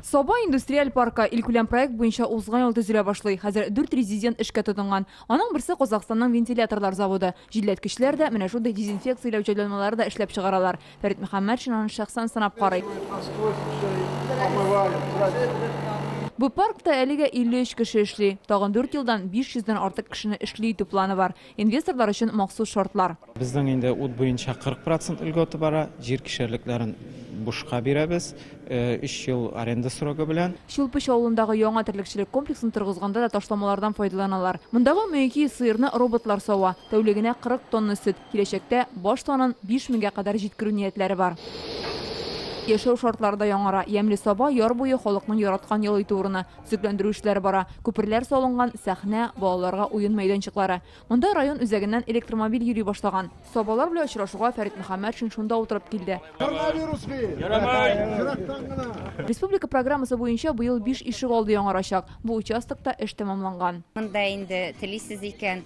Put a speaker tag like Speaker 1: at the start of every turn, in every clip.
Speaker 1: Саба индустриаль паркы илкүләм проект буенча узган ел төзелә башлый. Хәзер 4 резидент эшкә тотынган. Аның берсе Казахстанның вентиляторлар заводы. Җилләткечләр дә, менә шундый дезинфекцияләү җайланмалары да эшләп чыгаралар. Фәрит Мөхәммәтшин аны шәхсән сынап карый. Бу паркта әлегә 53 кеше эшли. Тагын 4 елдан 500 дән артык кешене эшле итү планы бар. Инвесторлар өчен махсус шартлар.
Speaker 2: Безнең инде ут буенча 40 процент льгота бара, җир кишәрлекләрен бушка бирәбез, 3 ел аренда срогы белән.
Speaker 1: Чулпыч авылындагы яңа терлекчелек комплексын торгызганда да ташламалардан файдаланалар. Мондагы 1200 сыерны роботлар сава. Тәүлегенә 40 тонна сөт. Киләчәктә баш санын 5 меңгә кадәр җиткерү ниятләре бар. Яшәү шартлары да яңара. Ямьле Саба яр буе халыкның яраткан ял итү урыны. Төзекләндерү эшләре бара. Күперләр салынган, сәхнә, балаларга уен мәйданчыклары. Монда район үзәгеннән электромобиль йөри башлаган. Сабалар белән очрашуга Фәрит Мөхәммәтшин шунда утырып килде.
Speaker 3: Коронавирус бит! Ерактан гына.
Speaker 1: Республика программасы буенча быел 5 ишегалды яңарачак. Бу участокта эш тәмамланган.
Speaker 4: Монда инде телисез икән,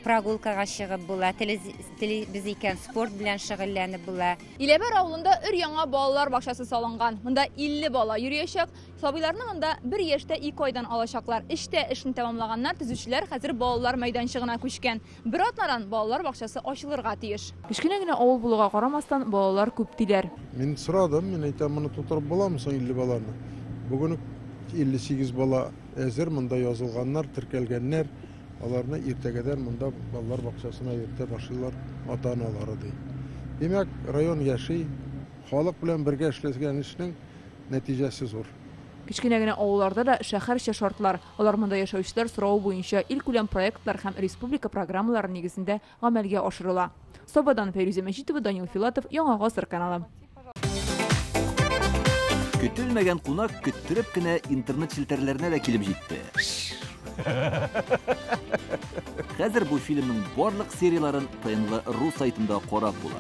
Speaker 4: прогулкага чыгып була, телибез икән, спорт белән шөгыльләнеп була.
Speaker 1: Иләбәр авылында өр-яңа балалар бакчасы салынган. Монда 50 бала йөриячәк. Сабыйларны монда 1 яшьтә 2 айдан алачаклар. Эштә эшне тәмамлаганнар, төзүчеләр хәзер балалар мәйданчыгына күчкән. Бер атнадан балалар бакчасы ачылырга тиеш. Кечкенә генә авыл булуга карамастан, балалар күп диләр.
Speaker 3: Мин сорадым, мин әйтәм, моны тутырып буламы соң 50 баланы? Бүген үк 58 бала әзер, монда язылганнар, теркәлгәннәр. Аларны иртәгәдән монда балалар бакчасына йөртә башлыйлар ата-аналары ди. Димәк, район яши, халык белән бергә эшләгән эшнең нәтиҗәсе зур.
Speaker 1: Кечкенә генә авылларда да шәһәрчә шартлар. Алар монда яшәүчеләр соравы буенча илкүләм проектлар һәм республика программалары нигезендә гамәлгә ашырыла. Сабадан Фәйрүзә Мәҗитова, Данил Филатов, Яңа Гасыр каналы.
Speaker 5: Көтелмәгән кунак көттереп кенә интернет челтәрләренә дә килеп җитте. Хәзер бу фильмның барлык серияларын ТНВ ру сайтында карап була.